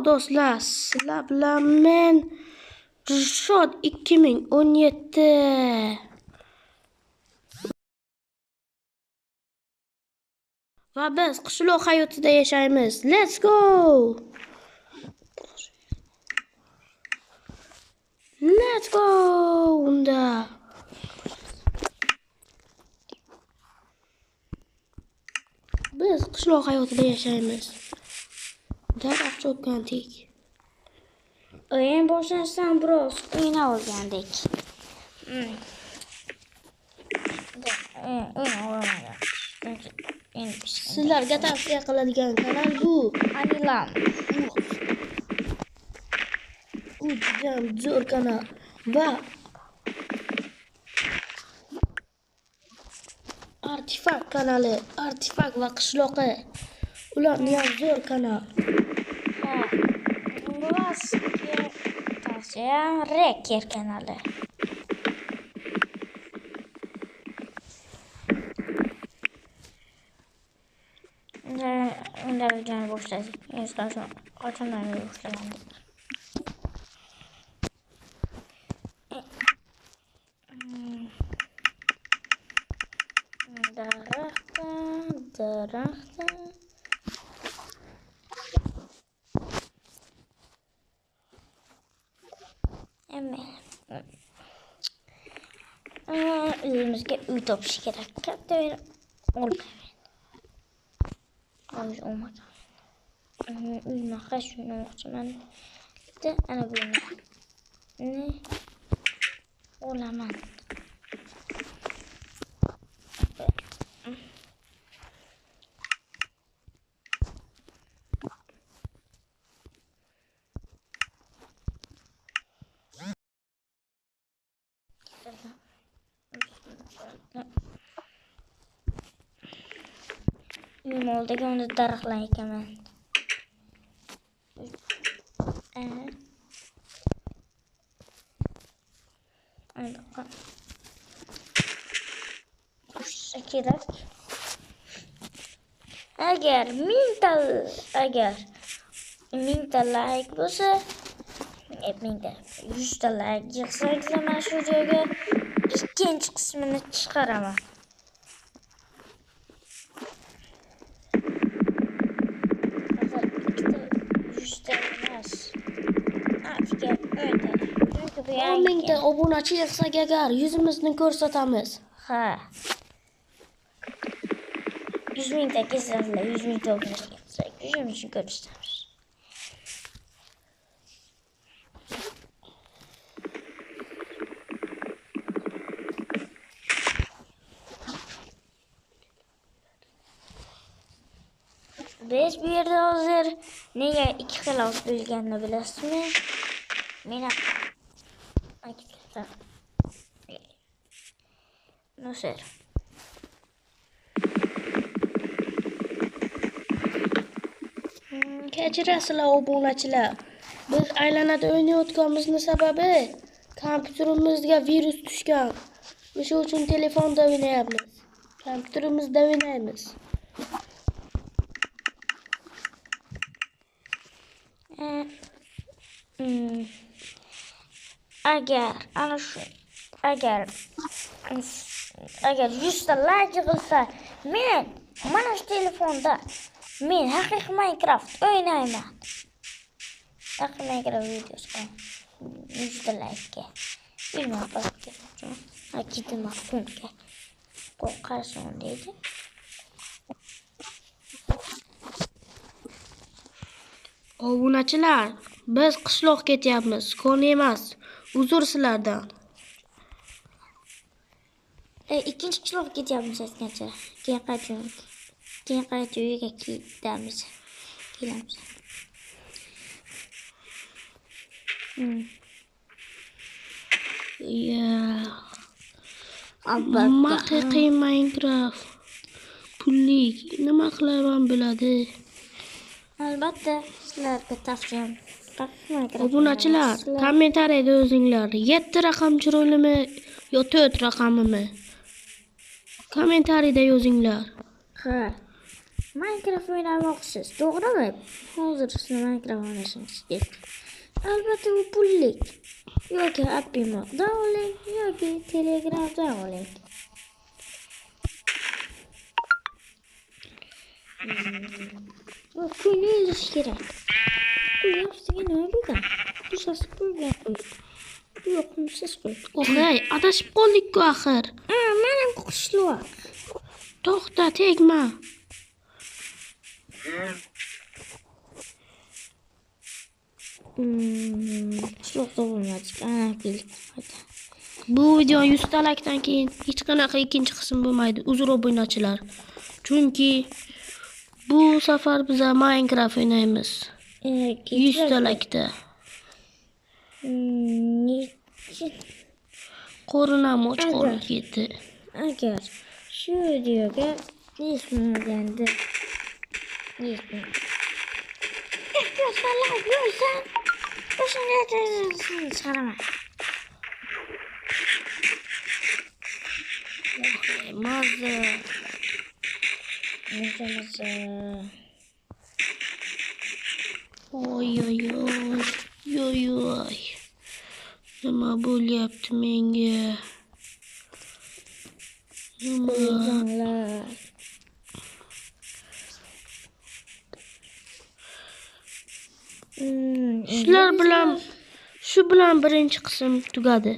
Do'stlar, sizlar bilan men Rishod 2017. Va biz qishloq hayotida yashaymiz. Let's go! Let's go unda. Biz qishloq hayotida yashaymiz. Daraxt chopgandik. O'yin boshlanishdan biroz o'ynab olgandik. Sizlarga tavsiya qiladigan kanal bu. Anilam. U juda zo'r kanal va Artifakt kanali, Artifakt va qishloqi. Ularni ham zo'r kanal. Ha. Sizga tavsiyam Reker kanali. Unda videoni boshladik. Qachondan boshlagandik? Daraxtda. O'zimizga uy topish kerak. Katta uy olmayman. Olmagan. Uyni shuni olmoqchiman. Ana buni olaman. Uyim oldiga unda daraxtlar ekaman. Qo'shsa kerak. Agar mingta like bo'lsa, 100 ta like yig'sak, mana shu joyga ikkinchi qismini chiqaraman. Mingta obunachi yig'sak agar yuzimizni ko'rsatamiz. Ha. 100 mingta kelsalar, 100 mingta obunachi yig'sak, yuzimizni ko'rsatamiz. Biz bu yerda hozir nega ikki xil ot bo'lganini bilasizmi? Men no sé. Kechirasizlar obunachilar. Biz aylanada o'ynayotganimizning sababi kompyuterimizga virus tushgan. O'sha uchun telefonda o'ynayapmiz. Kompyuterimizda o'ynaymiz. Agar ana shu agar 100 ta like yig'ilsa, men mana shu telefonda men haqiqiy Minecraft o'ynayman. Haqiqiy Minecraft videosi 100 ta like-ga. Bilmam, qo'rqarsan deydi. Obunachilar, biz qishloq ketyapmiz, kon emas. Uzr sizlardan. Ikkinchi qishloq ketyapmiz aytgancha. Keyin qaytib uyga ketamiz. Kelamiz. Yeah. Albatta. Haqiqiy Minecraft. Pullik nima qilaman biladi. Albatta sizlarga tavsiyam. Obunachilar, kommentariyada yozinglar. 7 raqam chiroylimi yo 4 raqamimi? Kommentariyada yozinglar. Ha. Minecraft o'ynamoqchisiz, to'g'rimi? Hozir sizni Minecraft o'ynashingiz kerak. Albatta u pullik. Yoki Appimoddan oling, yoki Telegramdan oling. Bu kuyni yozish kerak. Bu ustiga nima bo'lgan? Bu sasiq bo'lgan qo'y. Bu yoqimsiz qo'y. O'g'ay, adashib qoldik-ku axir. Ha, mana bu qishloq. To'xta, tegma. Qishloq topilmadik. Ana keldik. Bu video 100 ta laykdan keyin hech qanaqa ikkinchi qism bo'lmaydi. Uzr obunachilar. Chunki bu safar biz Minecraft o'ynaymiz. 100 ta laykda. Qo'rinam och qolib ketdi. Agar shu videoga yetmaganda yetmadi. 200 ta layk bo'lsa, o'shanga chiqaraman. Mazza. Mazza. Oy oy oy. Yoy oy. Nima bo'lyapti menga? Nima? Shular bilan shu bilan birinchi qism tugadi.